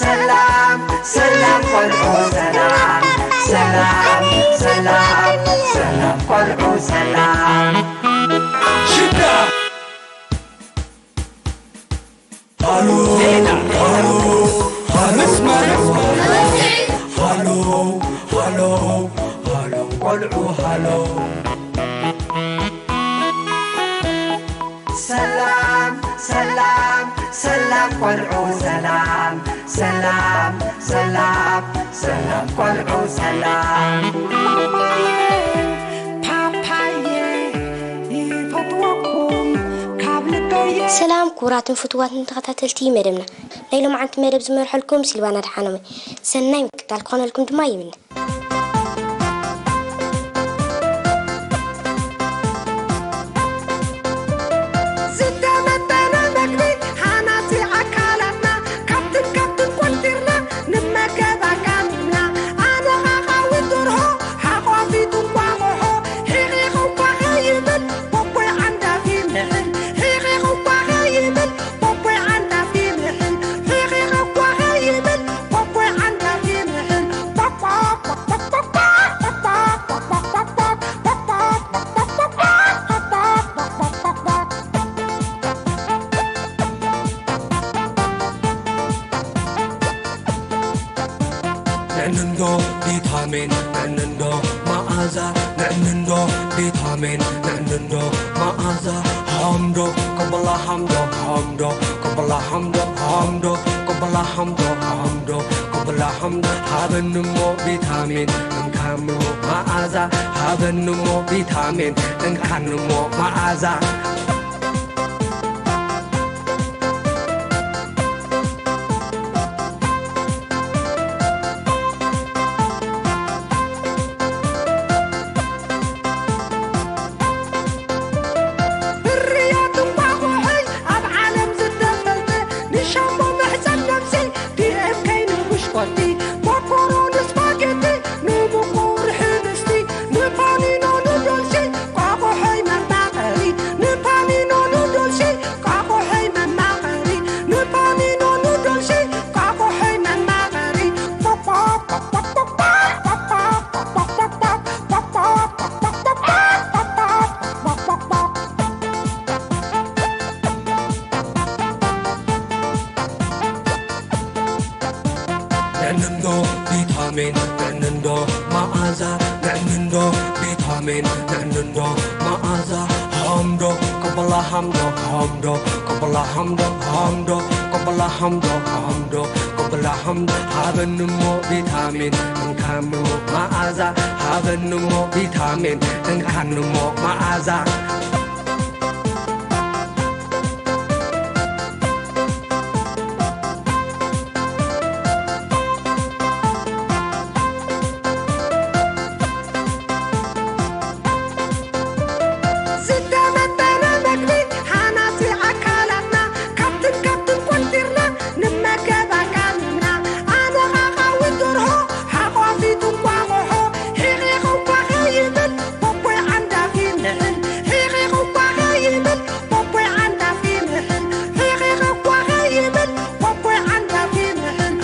ሰላም ሰላም ቆልዑ ሰላም ሰላም ሰላም ሰላም ቆልዑ ሰላም ሽዳ ሃሎ ሃሎ ሃሎ መስመር ሃሎ ሃሎ ሃሎ ቆልዑ ሃሎ ሰላም ሰላም ሰላም ቆልዑ ሰላም ሰላም ሰላም ሰላም ቆልዑ ሰላም ፓፓየ ይፈትወኩም ካብ ልበየ ሰላም ክቡራትን ፍትዋትን ተኸታተልቲ መደብና፣ ናይ ሎማዓንቲ መደብ ዝመርሐልኩም ሲልቫና ደሓኖም። ሰናይ ምክታል ክኾነልኩም ድማ ይምነ። ዝተመጠነ መግቢ ሃናጺ ኣካላትና ካብትን ካብትን ቆንጢርና ንመገብ ኣቃሚምና ኣነቓቓዊ ደርሆ ሓቋፊቱ እንቋቑሖ ሒቒቑ እኳ ከይብል ቦቦይ ዓንዳፊ ምዕል ሒቒቑ እኳ ከይብል ቦቦይ ዓንዳፊ ምዕል ሒቒቑ እኳ ከይብል ቦቦይ ዓንዳፊ ምዕል ንዕንንዶ ቪታሚን ንዕንንዶ መኣዛ ንዕንንዶ ቪታሚን ንዕንንዶ መኣዛ ሃምዶ ቅብላ ሃምዶ ሃምዶ ቅብላ ሃምዶ ሃምዶ ቅብላ ሃምዶ ሃምዶ ቅብላ ሃምዶ ሃበንሞ ቪታሚን እንካምሞ መኣዛ ሃበንሞ ቪታሚን እንካንሞ መኣዛ ፍርያት እንቋቑሖይ ኣብ ዓለም ዝተፈልጠ ንሻምቦ መሕፀን ነብሲ ዲኤምከይ ንብሽኮቲ ኮኮሮ ንስፓጌቲ ንምቁር ሕብስቲ ንፓኒኖ ኑዶልሲ ቋቑሖይ መማቐሪ ንፓኒኖ ኑዶልሲ ቋቑሖይ መማቐሪ ንፓኒኖ ኑዶልሲ ቋቑሖይ መማቐሪ ንዕንንዶ ቪታሚን ንዕንንዶ መኣዛ ንዕንንዶ ቪታሚን ንዕንንዶ መኣዛ ሃምዶ ቅብላ ሃምዶ ሃምዶ ቅብላ ሃምዶ ሃምዶ ቅብላ ሃምዶ ሃምዶ ቅብላ ሃምዶ ሃበንሞ ቪታሚን እንካንሞ መኣዛ ሃበንሞ ቪታሚን እንካንሞ መኣዛ ዝተመጠነ መግቢ ሃናፂ ኣካላትና ካብትን ካብትን ቆንጢርና ንመገብ ኣቃሚምና ኣነቓቓዊ ደርሆ ሓቋፊቱ እንቋቑሖ ሒቒቑ እኳ ከይብል ቦቦይ ዓንዳፊ ምዕል ሒቒቑ እኳ ከይብል ቦቦይ ዓንዳፊ ምዕል ሒቒቑ እኳ ከይብል ቦቦይ ዓንዳፊ ምዕል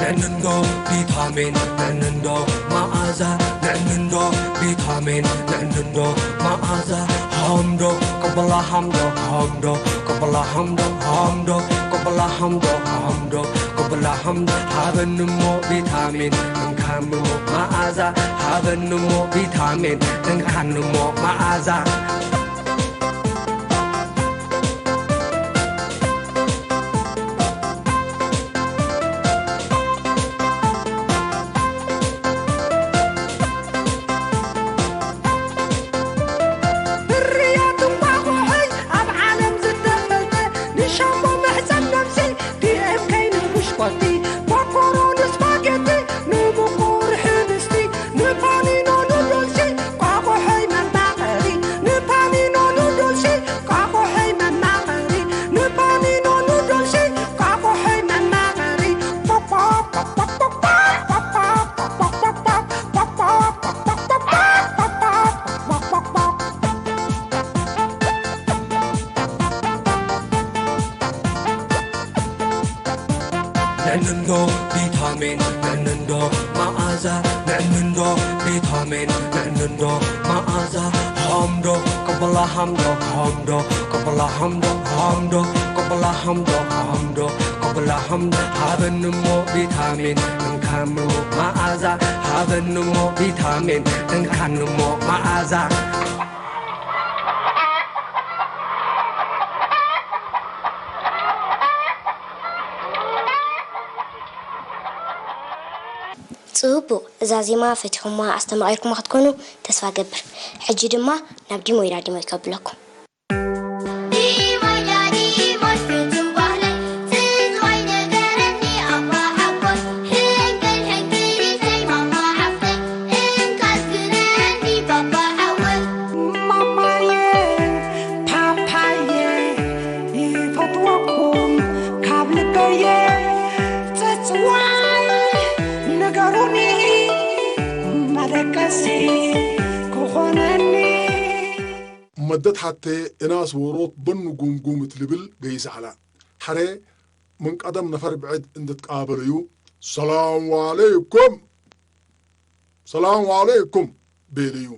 ንዕንንዶ ቪታሚን ንዕንንዶ መኣዛ ንዕንንዶ ቪታሚን ንዕንንዶ መኣዛ ሃምዶ ቅብላ ሃምዶ ሃምዶ ቅብላ ሃምዶ ሃምዶ ቅብላ ሃምዶ ሃምዶ ቅብላ ሃምዶ ሃበንሞ ቪታሚን እንካንሞ መኣዛ ሃበንሞ ቪታሚን እንካንሞ መኣዛ ፍርያት እንቋቑሖይ ኣብ ዓለም ዝተፈልጠ ንሻምቦ መሕፀን ነብሲ ዲኤምከይ ንብሽኮቲ ኮኮሮ ንስፓጌቲ ንምቁር ሕብስቲ ንፓኒኖ ኑዶልሲ ቋቑሖይ መማቐሪ ንፓ ቪታሚን ንዕንንዶ መኣዛ ንዕንንዶ ቪታሚን ንዕንንዶ መኣዛ ሃምዶ ቅብላ ሃምዶ ሃምዶ ቅብላ ሃምዶ ሃምዶ ቅብላ ሃምዶ ሃምዶ ቅብላ ሃምዶ ሃበንሞ ቪታሚን እንካኑ መኣዛ ሃበንሞ ቪታሚን እንካንሞ መኣዛ ጽቡቕ፣ እዛ ዜማ ፈቲኹማ ኣስተማቒርኩማ ክትኮኑ ተስፋ ገብር። ሕጂ ድማ ናብ ዲሞይ ዳዲሞይ ከብለኩም። መደት ሓተየ እናስ ወሮት በኑ ጉምጉም እትልብል ገይስ ዓላ። ሓረ ምን ቀደም ነፈር ብዕድ እንድትቃበለዩ ሰላም ዋለይኩም ሰላም ዋለይኩም ቤለዩ።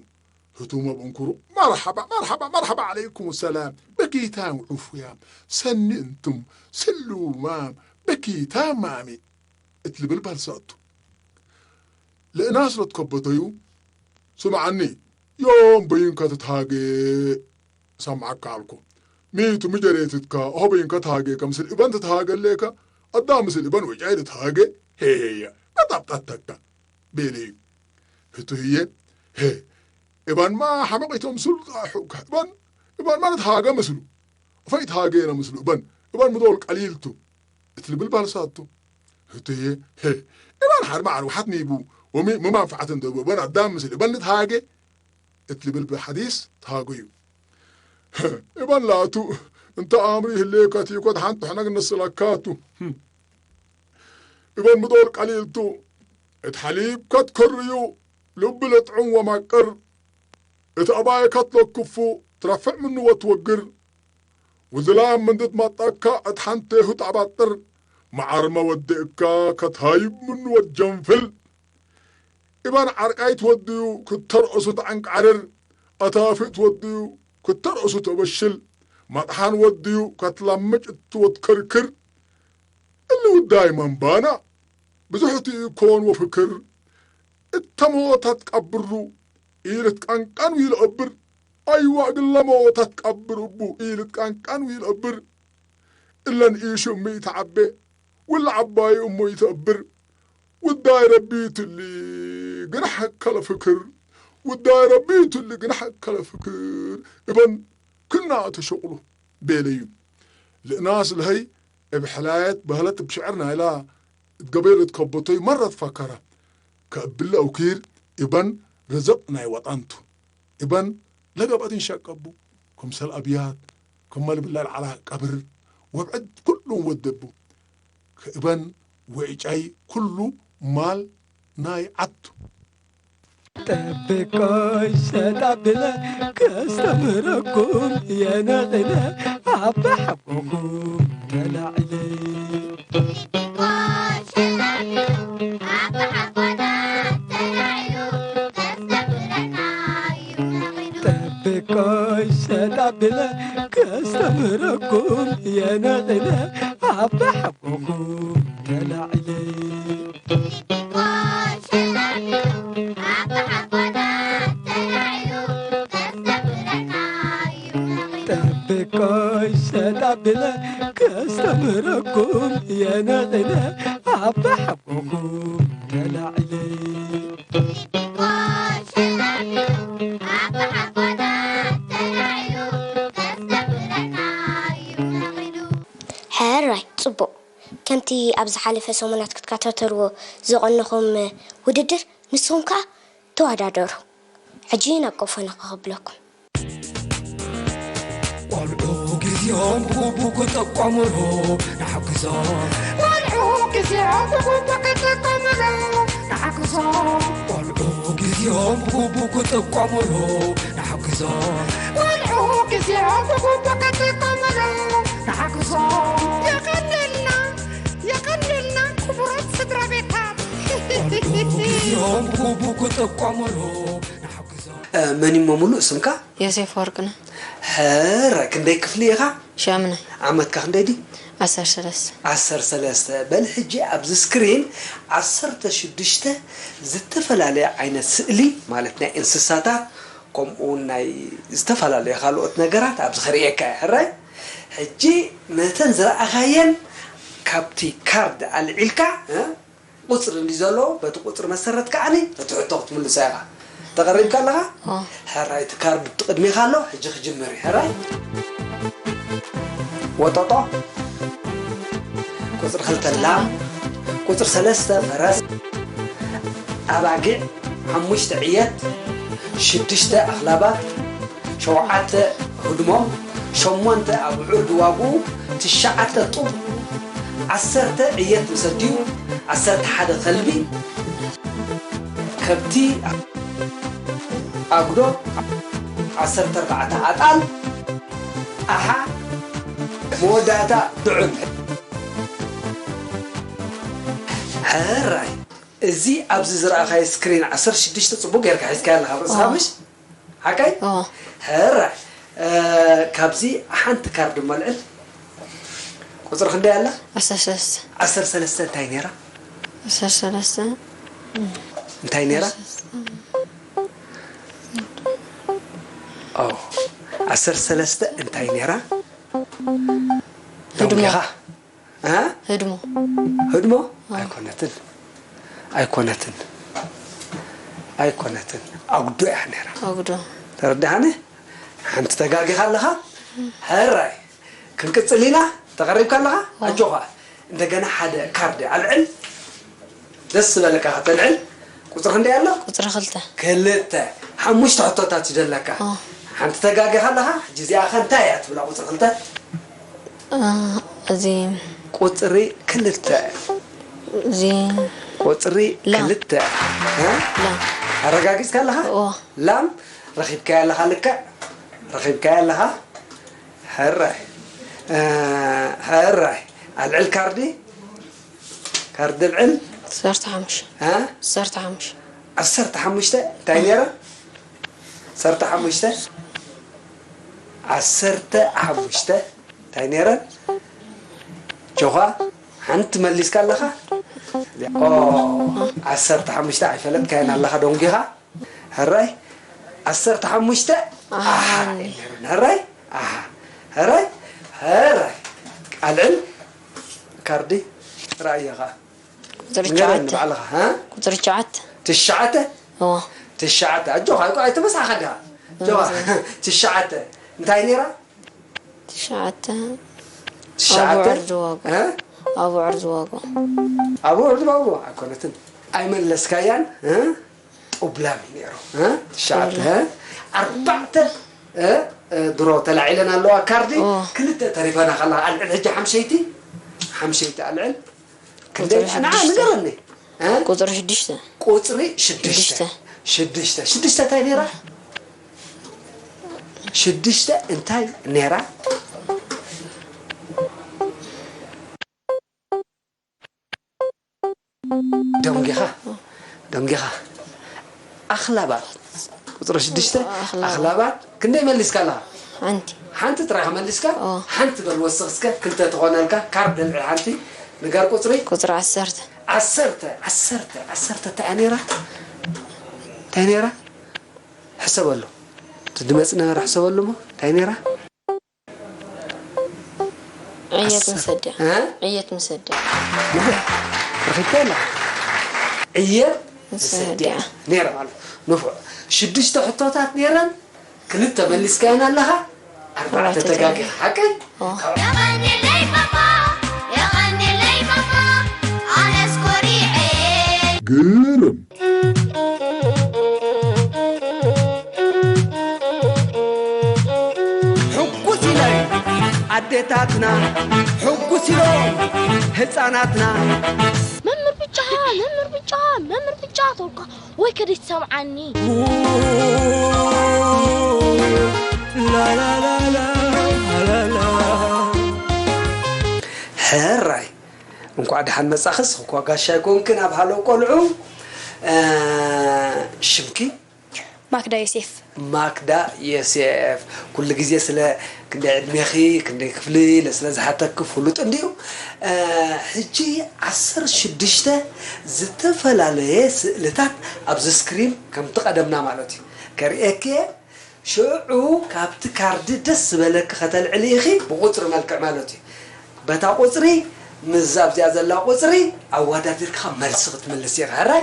ህቱመ ብእንኩሩ መርሓባ መርሓባ መርሓባ ዓለይኩም ሰላም በኪታም ዑፉያም ሰኒ እንቱም ስሉማም በኪታም ማሚ እትልብል ባልሳቱ። ለእናስ ለትከበተዩ ስምዓኒ ዮም በይንካ ትትሃገ ሰምዓካ ኣልኩ ሚቱ ምጀሬትትካ ኦሆ በይንካ ትሃገ ከምስል እበን ትትሃገ ሌካ ኣዳ ምስል እበን ወጫይ ልትሃገ ሄሄየ ቀጣብጣተካ ቤለዩ ህቱ ህየ ሄ እባን ማ ሓመቂቶም ስሉ ጣሑ እባን እባን ማ ልትሃገ ምስሉ እፈይ ትሃገ የነ ምስሉ እበን እባን ምዶል ቀሊልቱ እትልብል ባልሳቱ ህቱ ህየ ሄ እባን ሓድማ ዓርዋሓት ኒቡ ወሚ ምማንፋዓት እንደቡ እባን ኣዳም ምስል እባን ልትሃገ እትልብል ብሓዲስ ተሃጎዩ። እባን ላቱ እንተ ኣምሪ ይህሌካ ቲኮት ሓንቲ ሕነግ ነስላካቱ። እባን ምዶል ቀሊልቱ እት ሓሊብ ከትከርዩ ልብ ለጥዑም ወማቅር እት ኣባይ ከትለክፉ ትረፍዕ ምኑ ወትወግር ውዝላም ምንዲ ትመጠካ እት ሓንቴሁ ተዕባጥር መዓርመ ወድእካ ከትሃይብ ምኑ ወትጀንፍል እባን ዓርቃይ ትወድዩ ክተርኦሱ ተዓንቃዕርር ኣታፊእ ትወድዩ ክተርኦሱ ተበሽል መጥሓን ወድዩ ከትላምጭ እትወትከርክር እሊ ውዳይ መንባና ብዙሕ ትኢኮን ወፍክር እተመወታት ቀብሩ ኢልትቃንቃን ዊልኦብር ኣይዋ እግለ መወታት ቀብር እቡ ኢልትቃንቃን ዊልኦብር እለን ኢሹ እሙ ይተዓቤ ውላ ዓባዩ እሙ ይተእብር ውዳይ ረቢ ትሊ ግናሕ ከለ ፍክር ውዳይ ረቢ ትሊ ግናሕ ከለ ፍክር እበን ክና ተሸቁሉ ቤለዩ ልእናስ ለሀይ እብ ሕላየት በህለት እብ ሽዕር ናይላ እት ገበይ ልትከበቶይ መረት ፈከረ። ከእብለ እውኪር እበን ርዝቅ ናይ ወጠንቱ። እበን ለገበትን ሸቀቡ። ክምሰል ኣብያት፣ ክመ ልብላ ለዐላ ቀብር ወብዕድ ኩሉም ወደቡ። ከእበን ወዕጫይ ኩሉ ማል ናይ ዓቱ። ጠብቆይ ሸጣብለ ከስተምረኩም የነቕለ ኣባሓጎኹም ተላዕለ። ጠብቆይ ሸጣብለ ከስተምረኩም የነቕለ ኣባሓጎኹም ተላዕለ። ጠብቆይ ሸጣብለ ከስተምረኩም የነቕለ ኣባሓጎኹም ተላዕለ። ሕራይ ጽቡቕ። ከምቲ ኣብ ዝሓለፈ ሰሙናት ክትከታተልዎ ዝቐነኹም ውድድር ንስኹም ከኣ ተወዳደሩ። ሕጂ ናብ ቆፎ ንኽኽብለኩም። ቆልዑ ግዜኦም ብግቡእ ክጥቀሙሉ ንሓግዞም። ቆልዑ ግዜኦም ብግቡእ ክጥቀሙሉ ንሓግዞም። ቆልዑ ግዜኦም ብግቡእ ክጥቀሙሉ ንሓግዞም። ቆልዑ ግዜኦም ብግቡእ ክጥቀሙሉ ንሓግዞም። የቐንየልና፣ የቐንየልና ክቡራት ስድራ ዮም ኩቡ ክጥቀሙሉ ንሓግዞም። መን እሞ ሙሉእ ስምካ? ዮሴፍ ወርቅነህ። ሕረ ክንደይ ክፍሊ ኢኻ? ሻምናይ። ዓመትካ ክንደይ ድዩ? ዓሰርተ ሰለስተ። ዓሰርተ ሰለስተ። በል ሕጂ ኣብዚ ስክሪን ዓሰርተ ሽዱሽተ ዝተፈላለየ ዓይነት ስእሊ ማለት ናይ እንስሳታት ከምኡ እውን ናይ ዝተፈላለዩ ካልኦት ነገራት ኣብዚ ከርእየካ እየ ሕራይ። ሕጂ ነተን ዝረኣኻየን ካብቲ ካርድ ኣልዒልካ እ? ቁፅሪ እንዲ ዘሎ በቲ ቁፅሪ መሰረት ከዓኒ እቲ ሕቶ ክትምልሳ ኢኻ። ተቐሪብካ ኣለኻ? ሕራይ እቲ ካርድ ብትቕድሚኻ ኣሎ ሕጂ ክጅምር እዩ ሕራይ። ወጠጦ ቁፅሪ ክልተ ላም ቁፅሪ ሰለስተ ፈረስ ኣባጊዕ ሓሙሽተ ዕየት ሽዱሽተ ኣኽላባት ሸውዓተ ህድሞም ሸሞንተ ኣብዑር ድዋጉ ትሽዓተ ጡብ ዓሰርተ ዕየት ምስ ኣዲኡ ዓሰርተ ሓደ ከልቢ ከብቲ ኣጉዶ ዓሰርተ ኣርባዕተ ኣጣል ኣሓ መወዳእታ ድዑል ሕራይ እዚ ኣብዚ ዝረኣኻዮ ስክሪን ዓሰርተ ሽዱሽተ ፅቡቅ ጌርካ ሒዝካዮ ኣለካ ኣብ ርእስኻ ምሽ ሓቀይ ሕራይ ካብዚ ሓንቲ ካርድ እሞ ኣልዕል ቁፅሪ ክንደይ ኣላ ዓሰርተ ሰለስተ እንታይ ነይራ ዓሰርተ ሰለስተ እንታይ ነይራ ዓሰርተ ሰለስተ እንታይ ነይራ ደንጊኻ ህድሞ ህድሞ ኣይኮነትን ኣይኮነትን ኣይኮነትን ኣጉዶ እያ ነይራ ኣጉዶ ተረዳሃነ ሓንቲ ተጋጊኻ ኣለኻ ሕራይ ክንቅፅል ኢና ተቐሪብካ ኣለኻ ኣጆኻ እንደገና ሓደ ካርድ ኣልዕል ደስ ዝበለካ ከተልዕል ቁፅሪ ክንደይ ኣሎ ቁፅሪ ክልተ ክልተ ሓሙሽተ ሕቶታት እዩ ዘለካ ሓንቲ ተጋጊኻ ኣለኻ ሕጂ እዚኣ ኸ እንታይ እያ ትብላ ቁፅሪ ክልተ እዚ ቁፅሪ ክልተ እዚ ቁፅሪ ክልተ ኣረጋጊፅካ ኣለኻ ላም ረኺብካያ ኣለኻ ልክዕ ረኺብካያ ኣለኻ ሕራይ ሕራይ ኣልዕል ካርዲ ካርዲ ኣልዕል ዓሰርተ ሓሙሽተ ዓሰርተ ሓሙሽተ እንታይ ነይረ ዓሰርተ ሓሙሽተ ዓሰርተ ሓሙሽተ እንታይ ነይረን ጆኻ ሓንቲ መሊስካ ኣለኻ ዓሰርተ ሓሙሽተ ኣይፈለጥካየን ኣለኻ ደንጊኻ ሕራይ ዓሰርተ ሓሙሽተ ኣሓ ነይረን ሕራይ ኣሓ ሕራይ ሕራይ ኣልዕል ካርዲ ራእየኻ ቁፅሪ ትሽዓተ ባዕልኻ ቁፅሪ ትሽዓተ ትሽዓተ ትሽዓተ ኣጆኻ ኣይኮ ኣይተበሳኻ ዲኻ ጆኻ ትሽዓተ እንታይ ነይራ ትሽዓተ ትሽዓተ ኣብዑር ዝዋጎ ኣብዑር ዝዋጎ ኣይኮነትን ኣይመለስካያን ጡብላም እዩ ነይሩ ትሽዓተ ኣርባዕተ ድሮ ተላዒለን ኣለዋ ካርዲ ክልተ ተሪፈና ከላ ኣልዕል ሕጂ ሓምሸይቲ ሓምሸይቲ ኣልዕል ክንደይ ንዓ ንገረኒ ቁፅሪ ሽዱሽተ ቁፅሪ ሽዱሽተ ሽዱሽተ ሽዱሽተ እንታይ ነይራ ሽዱሽተ እንታይ ነይራ ደንጊኻ ደንጊኻ ኣኽላባት ቁፅሪ ሽዱሽተ ኣኽላባት ክንደይ መሊስካ ኣለኻ ሓንቲ ሓንቲ ጥራይ ከመሊስካ ሓንቲ በል ወስኽ እስከ ክልተ ትኾነልካ ካርድ ልዕል ሓንቲ ንገር ቁፅሪ ቁፅሪ ዓሰርተ ዓሰርተ ዓሰርተ ዓሰርተ እንታይ ነይራ እንታይ ነይራ ሕሰበሉ እቲ ድመፅ ነበረ ሕሰበሉ ሞ እንታይ ነይራ ዕየት ምስ ኣዲኣ ዕየት ምስ ኣዲኣ ረኺብካ ኣለኻ ዕየት ምስ ኣዲኣ ነይራ ማለት ንፉዕ ሽዱሽተ ሕቶታት ነይረን ክልተ መሊስካየን ኣለኻ ኣርባዕተ ተጋጊኻ ሓቀይ የቐንየለይ ባባ የቐንየለይ ባባ ኣነስ ኮሪዐ ግርም ሕጉስ ኢለን ኣዴታትና ሕጉስ ኢሎም ህፃናትና መምህር ብጫ መምህር ብጫ መምህር ብጫ ተልካ ወይ ከደይ ትሰምዓኒ ሕራይ እንኳዕ ደሓን መጻኽስ እኳ ጋሻ ኣይኮንክን ኣብ ሃለው ቆልዑ ሽምኪ? ማክዳ ዮሴፍ። ማክዳ ዮሴፍ። ኩሉ ግዜ ስለ ክንደይ ዕድሜኺ ክንደይ ክፍሊ ኢለ ስለ ዝሓተኪ ፍሉጥ እንድዩ። ሕጂ ዓሰርተ ሽዱሽተ ዝተፈላለየ ስእልታት ኣብዚ ስክሪን ከምቲ ቀደምና ማለት እዩ ከርእየኪ እየ። ሽዑ ካብቲ ካርዲ ደስ ዝበለኪ ከተልዕሊ ኢኺ፣ ብቁፅሪ መልክዕ ማለት እዩ። በታ ቁፅሪ ምስዛ ኣብዚኣ ዘላ ቁፅሪ ኣወዳዲርካ መልሲ ክትምልስ ኢኻ። ሕራይ?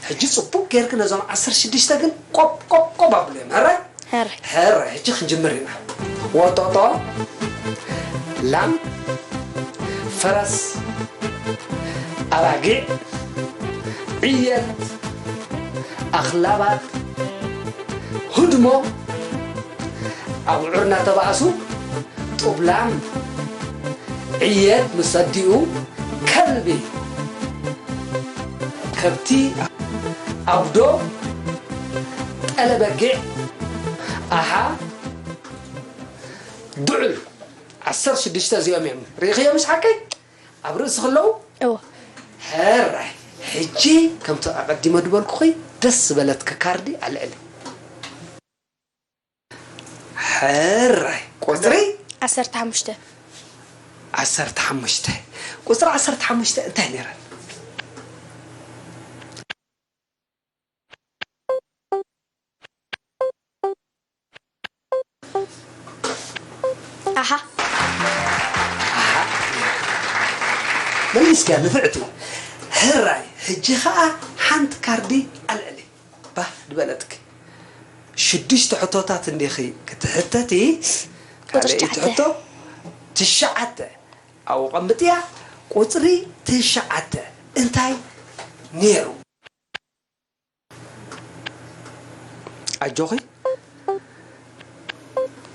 ሕጂ ፅቡቅ ጌርኪ ነዞም ዓሰርተ ሽዱሽተ ግን ቆብ ቆብ ቆብ ኣብሉ እዮም። ሕራይ? ሕራይ። ሕራይ፣ ሕጂ ክንጅምር ኢና። ወጦጦ፣ ላም፣ ፈረስ፣ ኣባጊዕ፣ ዕየት፣ ኣኽላባት፣ ህድሞ፣ ኣብዑር እናተባእሱ፣ ጡብ ላም፣ ዕየት ምስ ኣዲኡ፣ ከልቢ፣ ከብቲ፣ ኣጉዶ፣ ጠለ በጊዕ፣ ኣሓ፣ ድዑል። ዓሰርተ ሽዱሽተ እዚኦም እዮም። ርኢኽዮ ምስ ሓቀይ? ኣብ ርእሲ ከለዉ? እወ። ሕራይ። ሕጂ ከምቲ ኣቐዲመ ዝበልኩኺ ደስ ዝበለትኪ ካርዲ ኣልዕሊ። ሕራይ። ቁፅሪ? ዓሰርተ ሓሙሽተ። ዓሰርተ ሓሙሽተ። ቁፅሪ ዓሰርተ ሓሙሽተ እንታይ ነይረን? ኣሓ። መሊስክያ ንፍዕቲ። ሕራይ። ሕጂ ኸዓ ሓንቲ ካርዲ ኣልዕሊ። ባህ ድበለትኪ። ሽዱሽተ ሕቶታት እንዲኺ ክትሕተቲ። ቁፅሪ ካልኣይቲ ትሽዓተ። ሕቶ ትሽዓተ ኣብኡ ቀምጥያ። ቁፅሪ ትሽዓተ እንታይ ነይሩ? ኣጆኺ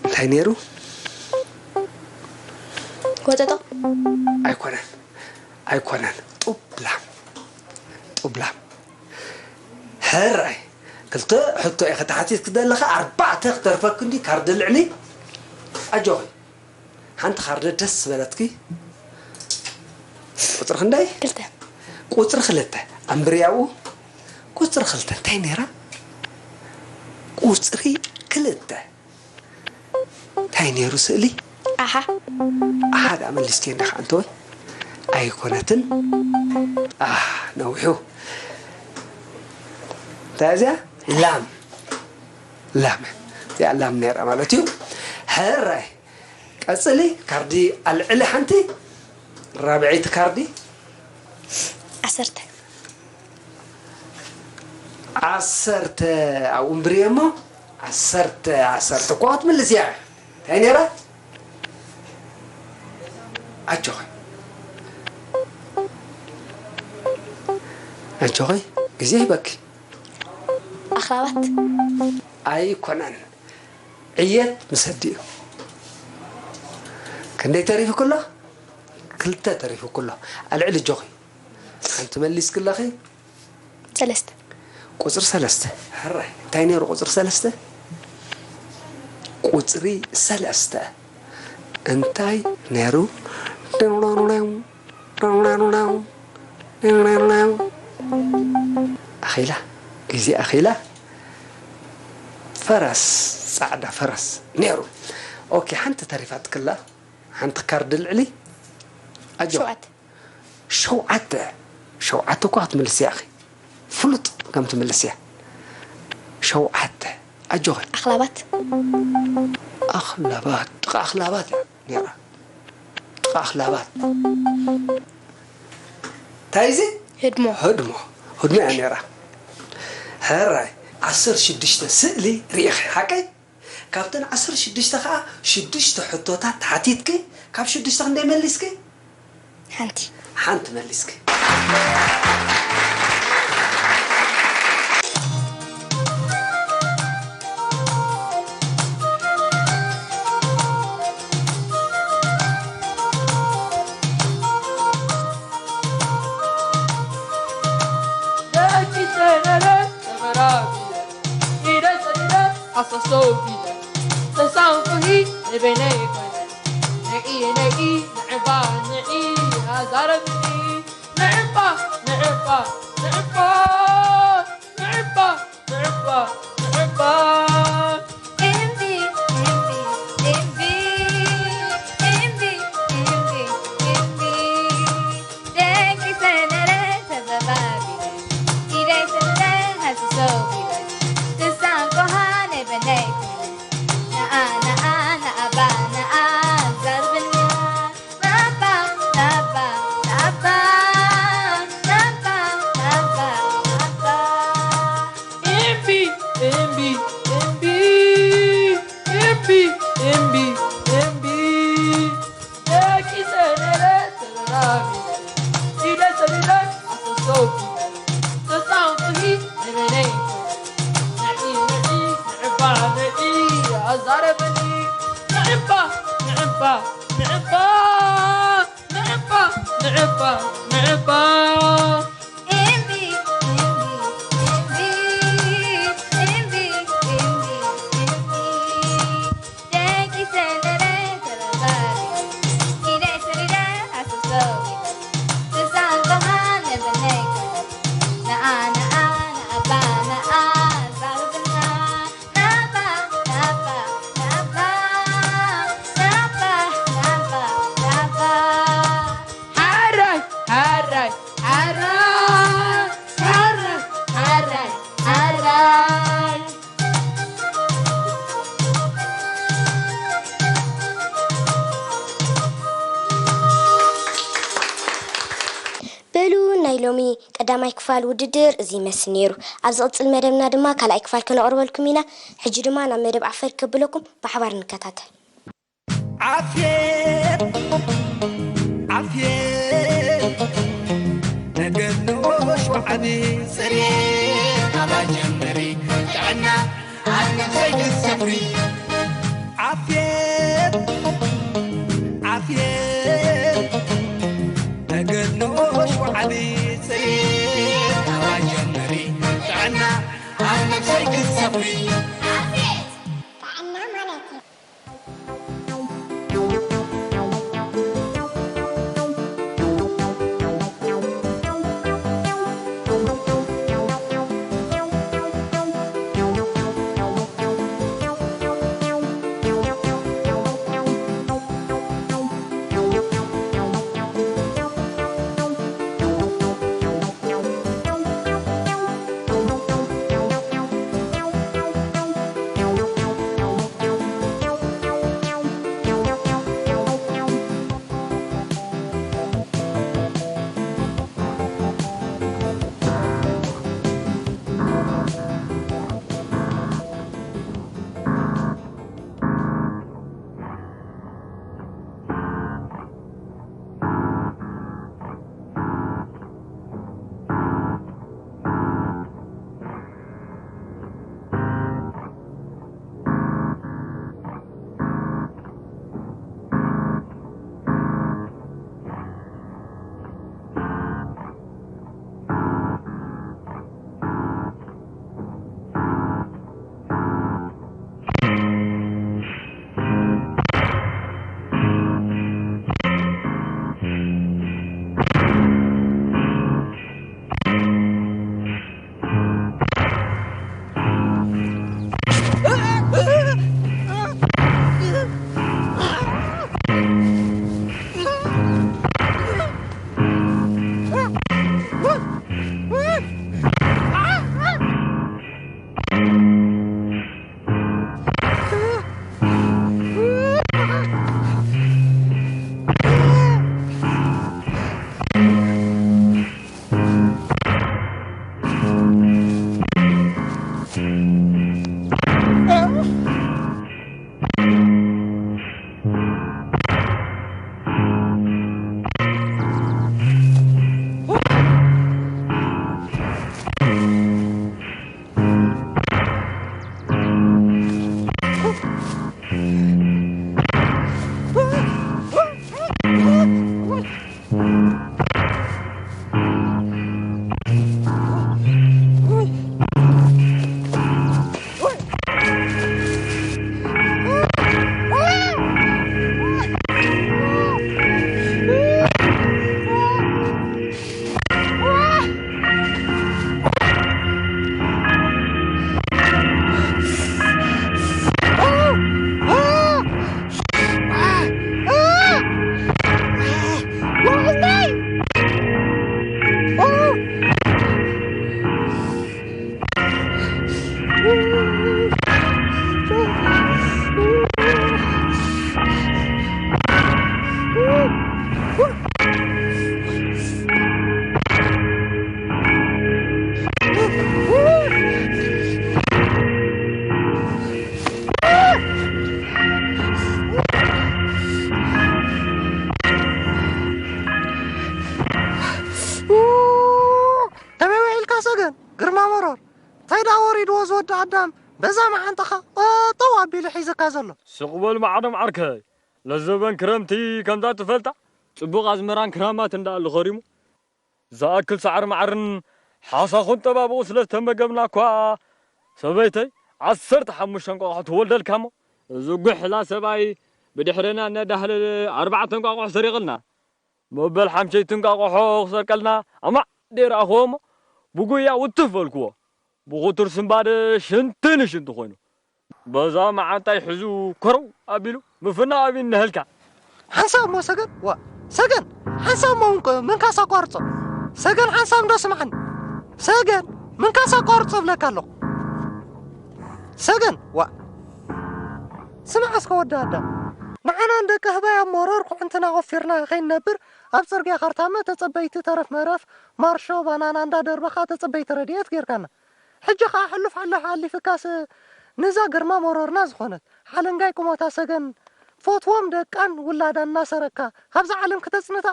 እንታይ ነይሩ? ወጠጦ። ኣይኮነን ኣይኮነን። ጡብላም ጡብላም። ሕራይ ክልተ ሕቶ ኢኺ ተሓቲትኪ ዘለኺ ኣርባዕተ ክተርፈኪ እንዲ ካርዲ ልዕሊ። ኣጆኺ ሓንቲ ካርዲ ደስ ዝበለትኪ ቁፅሪ ክንደይ? ክልተ። ቁፅሪ ክልተ ኣንብርያኡ። ቁፅሪ ክልተ እንታይ ነይራ? ቁፅሪ ክልተ እንታይ ነይሩ ስእሊ? ኣሓ። ኣሓ ደኣ መሊስኪ እንዲኻ ኣንተ ወይ ኣይኮነትን። ኣህ ነዊሑ። እንታይ እዚኣ? ላም ላም እዚኣ ላም ነይራ ማለት እዩ። ሕራይ ቀፅሊ ካርዲ ኣልዕሊ ሓንቲ ራብዐይቲ ካርዲ ዓሰርተ። ዓሰርተ ኣብኡ እምብርዮ እሞ ዓሰርተ ዓሰርተ እኳ ክትምልስ እያ። እንታይ ነይራ? ኣጆኺ ኣጆኺ ግዜ ሂበኪ። ኣኽላባት። ኣይኮነን። ዕየት ምስ ኣዲኡ ክንደይ ተሪፉ ክሎ? ክልተ ተሪፉ ክሎ። ኣልዕል እጆኺ። ሓንቲ መሊስኪ ኣለኺ? ሰለስተ። ቁፅሪ ሰለስተ። ሕራይ እንታይ ነይሩ ቁፅሪ ሰለስተ? ቁፅሪ ሰለስተ እንታይ ነይሩ? ኣኺላ ግዜ ኣኺላ። ፈረስ ፃዕዳ ፈረስ ነይሩ። ኦኬ ሓንቲ ተሪፋትክላ ሓንቲ ካርድ ልዕሊ ኣጆ ሸውዓተ። ሸውዓተ ሸውዓተ እኳ ክትምልስያ ኢኺ ፍሉጥ ከም ትምልስያ ሸውዓተ ኣጆኺ ኣኽላባት ኣኽላባት ጥቓ ኣኽላባት እያ ነይራ ጥቓ ኣኽላባት እንታይ እዚ ህድሞ ህድሞ ህድሞ እያ ነይራ ሕራይ ዓሰርተ ሽዱሽተ ስእሊ ርኢኺ ሓቀይ ካብተን ዓሰርተ ሽዱሽተ ከዓ ሽዱሽተ ሕቶታት ተሓቲትኪ ካብ ሽዱሽተ ክንደይ መሊስኪ ሓንቲ ሓንቲ መሊስኪ ደቂ ጨረረ ተመራቢረ ኢደ ሰዲደ ኣሳሰው ኢለ ተሳንኩሂ ንበይነይ ኮነ ንዒ ንዒ ንዕባ ንዒ ኣዛረብኒ ንዕባ ንዕባ ንዕባ ተሳንቆሃ ናይ በነይ ነኣ ነኣ ነኣባ ነኣ ዛርብና ናባ ናባ ናባ ናባ ናባ ናባ እምቢ እምቢ እምቢ እምቢ እምቢ እምቢ ደቂ ሰነረ ተራራቢ ኢደ ሰቢለ ኣፈሰውኪ ተጻውትኒ ንበለይ ንዒ ንዒ ንዕባ ንዒ ኣዛረበኒ ንዕባ ንዕባ ንዕባ ንዕባ ንዕባ ንዕባ እምቢ እምቢ እምቢ እምቢ እምቢ እምቢ ደቂ ሰነረ ተረባሪ ኢደ ሰሪረ ኣስሰው ተሳንቆሃ ለበነይ ነኣ ነኣ ነኣባ ነኣ ዛርብና ናባ ናባ ናባ ናባ ናባ ናባ ሓራይ ሓራይ ሓራይ ሓራይ ሓራይ ሓራይ በሉ ናይ ሎሚ ቀዳማይ ክፋል ውድድር እዚ ይመስል ነይሩ። ኣብ ዝቕጽል መደብና ድማ ካልኣይ ክፋል ከነቕርበልኩም ኢና። ሕጂ ድማ ናብ መደብ ዓፈር ከብለኩም ብሓባር ንከታተል። ዓፍየት ዓፍየት ነገር ንኡሽ ወዓቢ ጽሬት ኣባጀምሪ ጥዕና ኣብ ነፍሰይ ክትሰፍሪ ዓፍየት ዓፍየት ነገር ንኡሽ ወዓቢ ጽሬት ኣባጀምሪ ጥዕና ኣብ ነፍሰይ ክትሰፍሪ ዓፍየት ጥዕና ማለት እዩ። ሰገን፣ ግርማ መሮር፣ እንታይ ደኣ ወሪድዎ ዝወዲ ኣዳም በዛ መዓንጣኻ ጠጠው ኣቢሉ ሒዝካ ዘሎ? ስቕ በል ማዕዶም ዓርከይ፣ ለዘበን ክረምቲ ከምዛ ትፈልጣ ጽቡቕ ኣዝመራን ክራማት እንዳኣሉ ኸሪሙ ዝኣክል ሳዕሪ ማዕርን ሓሳኹን ጠባብቑ ስለ ዝተመገብና እኳ ሰበይተይ ዓሰርተ ሓሙሽተ እንቋቑሖ ትወልደልካ እሞ፣ እዚ ጉሕላ ሰብኣይ ብድሕረና እናዳህለለ ኣርባዕተ እንቋቑሖ ሰሪቕልና። መበል ሓምሸይቲ እንቋቑሖ ክሰርቀልና ኣማዕ ደይረኣኽዎ እሞ፣ ብጉያ ውትፍ በልክዎ። ብኹቱር ስምባደ ሽንቲ ንሽንቲ ኮይኑ፣ በዛ መዓንጣይ ሒዙ ኮረው ኣቢሉ ምፍናው ኣብዩ እነሀልካ። ሓንሳብ እሞ ሰገን፣ ዋ፣ ሰገን፣ ሓንሳብ እሞ ምንክ-፣ ምንካስ ኣቋርጾ። ሰገን፣ ሓንሳብ እንዶ ስምዓኒ። ሰገን፣ ምንካስ ኣቋርጾ እብለካ ኣለኹ። ሰገን፣ ዋ። ስማዕ እስከ ወዲ ኣዳም፣ ንዓና ንደቂ ኣህባይ ኣብ መሮር ኩዕንትና ቆፊርና ከይንነብር፣ ኣብ ጽርግያ ካርታመ ተጸበይቲ ተረፍ መረፍ፣ ማርሾ፣ ባናና እንዳደርበኻ ተጸበይቲ ረድኤት ጌርካና። ሕጂ ኸኣ ሕሉፍ ሓላፊ ሓሊፍካስ፣ ነዛ ግርማ መሮርና ዝኾነት ሓለንጋይ ቁመታ ሰገን፣ ፈትዎም ደቃን ውላዳን እናሰረቅካ ካብዛ ዓለም ክተጽንታ?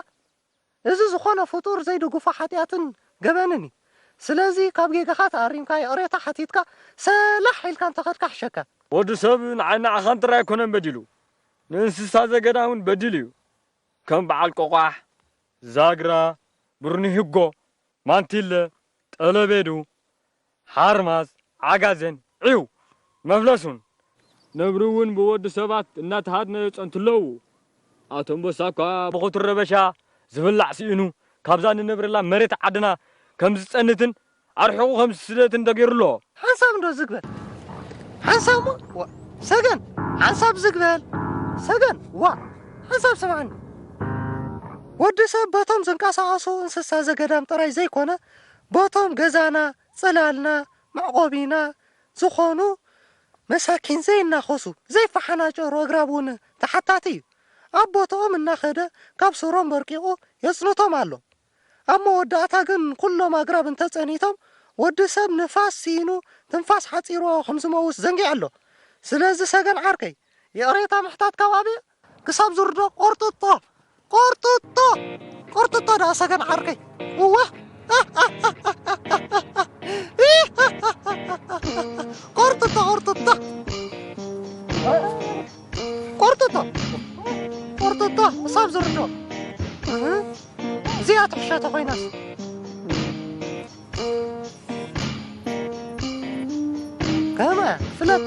እዚ ዝኾነ ፍጡር ዘይድግፎ ሓጢኣትን ገበንን እዩ። ስለዚ ካብ ጌጋኻ ተኣሪምካ ይቕሬታ ሓቲትካ ሰላሕ ኢልካ እንተኸድካ ሕሸካ። ወዲ ሰብ ንዓይ ንዓኻን ጥራይ ኣይኮነን በዲሉ፣ ንእንስሳ ዘገዳም እውን በዲሉ እዩ። ከም በዓል ቆቋሕ፣ ዛግራ፣ ብርኒሂጎ፣ ማንቲለ፣ ጠለቤዱ፣ ሓርማዝ፣ ዓጋዜን፣ ዒው፣ መፍለሱን ነብሪ እውን ብወዲ ሰባት እናተሃድነ ጸንቱ ኣለዉ። ኣቶ ኣንበሳ እኳ ብኹቱር ረበሻ ዝብላዕ ስኢኑ ካብዛ ንነብረላ መሬት ዓድና ከም ዝጸንትን ኣርሒቑ ከም ዝስደትን ተገይሩ ኣሎ። ሓንሳብ እንዶ ዝግበል። ሓንሳብ እሞ፣ ዋ፣ ሰገን፣ ሓንሳብ ዝግበል። ሰገን፣ ዋ፣ ሓንሳብ ስምዓኒ። ወዲ ሰብ በቶም ዝንቀሳቐሱ እንስሳ ዘገዳም ጥራይ ዘይኮነ፣ በቶም ገዛና፣ ጽላልና፣ መዕቆቢና ዝኾኑ መሳኪን ዘይናኸሱ፣ ዘይፈሓናጨሩ ኣግራብ እውን ተሓታቲ እዩ። ኣብ ቦትኦም እናኸደ ካብ ሱሮም በርቂቑ የጽንቶም ኣሎ። ኣብ መወዳእታ ግን ኩሎም ኣግራብ እንተጸኒቶም፣ ወዲ ሰብ ንፋስ ስኢኑ ትንፋስ ሓጺርዎ ከም ዝመውት ዘንጊዑ ኣሎ። ስለዚ ሰገን ዓርከይ፣ ይቕሬታ ምሕታት ካብ ኣብየ ክሳብ ዝርዶ ቆርጥጦ፣ ቆርጥጦ፣ ቆርጥጦ ደኣ ሰገን ዓርከይ። እወ። ቆርጥጦ፣ ቆርጥጦ። ቆርጥጦ፣ ቆርጥጦ ክሳብ ዝርዶ። እህ፣ እዚኣ ትሕሸቶ ኮይናስ። ከመ ፍለጣ።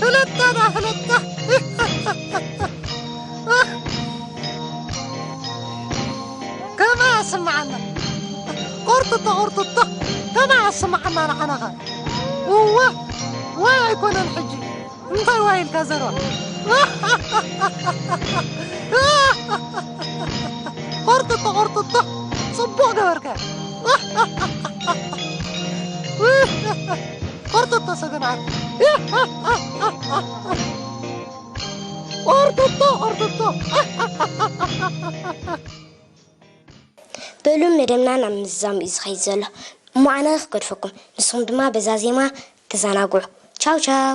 ፍለጣ ዳ ፍለጣ። ከመ ኣስምዓና። ቁርጥጦ ቁርጥጦ። ከመ ኣስምዓና ንዓናኸ። እወ። ዋይ ኣይኮነን ሕጂ። እንታይ ዋይ ኢልካ ዘረባ። ቁርጥጦ ቁርጥጦ። ጽቡቕ ገበርካ። ቆርጥጦ ሰገን ዓርከይ። ቆርጥጦ ቆርጥጦ። በሉ መደብና ናብ ምዝዛም እዩ ዝኸይድ ዘሎ። እሞ ኣነ ክገድፈኩም፣ ንስኹም ድማ በዛ ዜማ ተዘናግዑ። ቻው ቻው።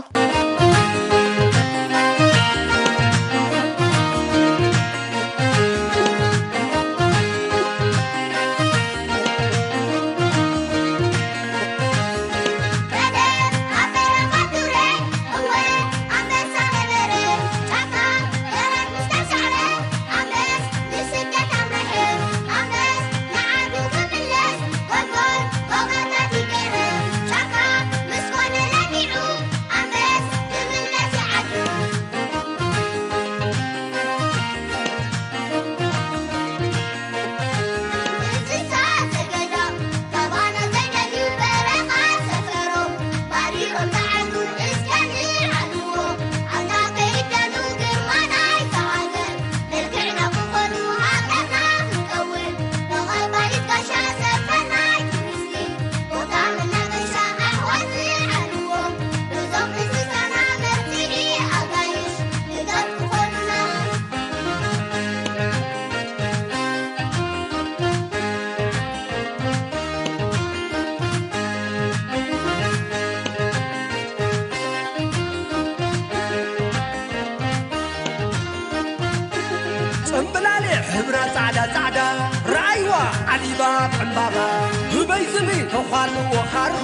ተዃሉ ወኻሩ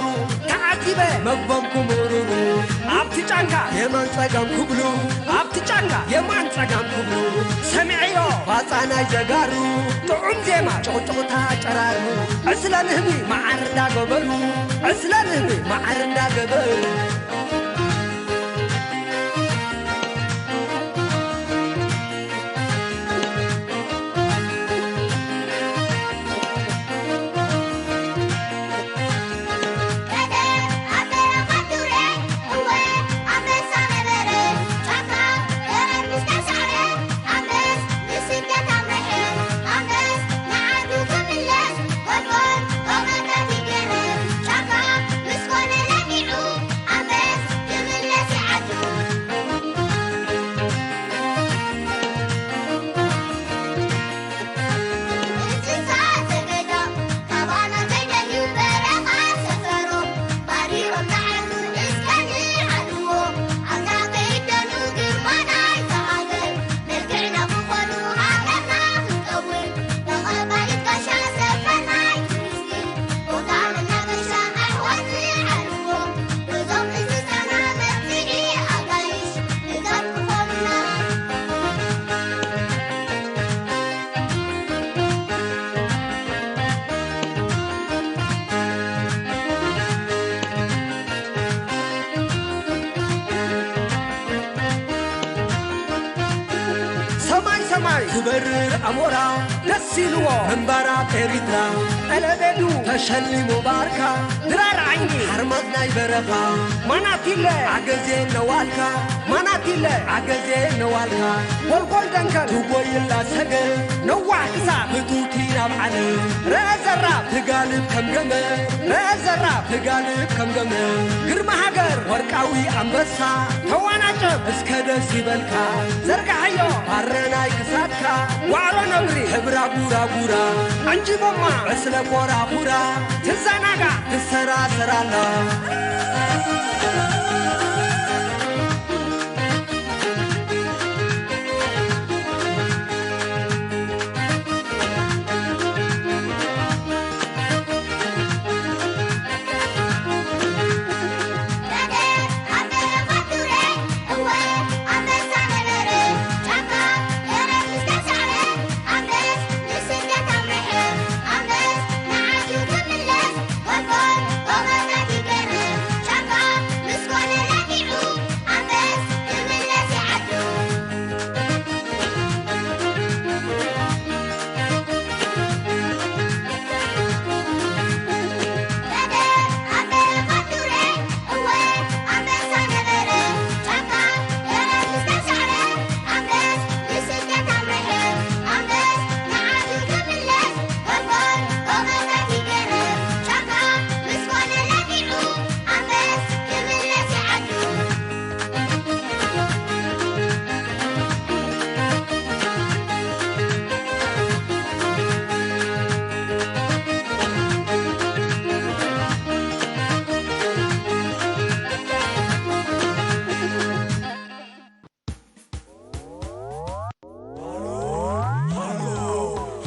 ተዓዚበ መግቦም ክምርሩ ኣብቲ ጫካ የማን ጸጋም ክብሉ ኣብቲ ጫካ የማን ጸጋም ክብሉ ሰሚዐዮ ፋጻ ናይ ጀጋሩ ጥዑም ዜማ ጭቕጭቕታ ጨራሩ ዕስለ ንህቢ መዓር እንዳገበሩ ዕስለ ንህቢ መዓር እንዳገበሩ ሰማይ ሰማይ ዝበርር ኣሞራ ደስ ኢልዎ ምንባር ኣብ ኤሪትራ ቀለቤዱ ተሸሊሙ ባርካ ድራር ዓይኒ ሓርማዝ ናይ በረኻ ማናቲለ ኣገዜ ነዋልካ ማናቲለ ኣገዜ ነዋልካ ጎልጎል ደንከል ትጎይላ ሰገል ነዋሕ ክሳብ ህጡቲ ናብ ዓለም ረአ ዘራብ ትጋልብ ከም ገመል ረአ ዘራብ ትጋልብ ከም ገመል ግርማ ሃገር ወርቃዊ ኣንበሳ ተዋናጨብ እስከ ደስ ይበልካ ዘርጋሓዮ ባረ ናይ ክሳድካ ዋዕሮ ነብሪ ሕብራ ጉራጉራ ዕንጅቦማ ዕስለ ኮራኹራ ትዘናጋዕ ትሰራሰራላ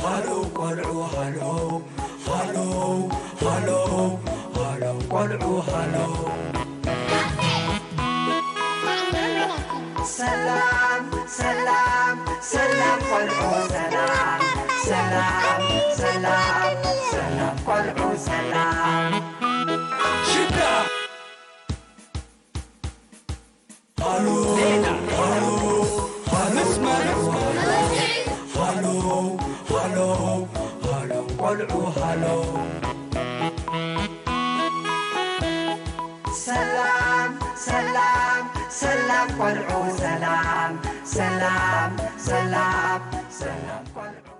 ሃሎ ቆልዑ ሃሎ ሃሎ ሃሎ ሃሎ ቆልዑ ሃሎ ሰላም ሰላም ሰላም ቆልዑ ሰላም ሰላም ሰላም ሰላም ቆልዑ ሰላም ሽዳ ሃሎ ሃሎ ሃሎ ሃሎ ሃሎ ሃሎ ቆልዑ ሃሎ ሰላም ሰላም ሰላም ቆልዑ ሰላም ሰላም ሰላም ሰላም ቆልዑ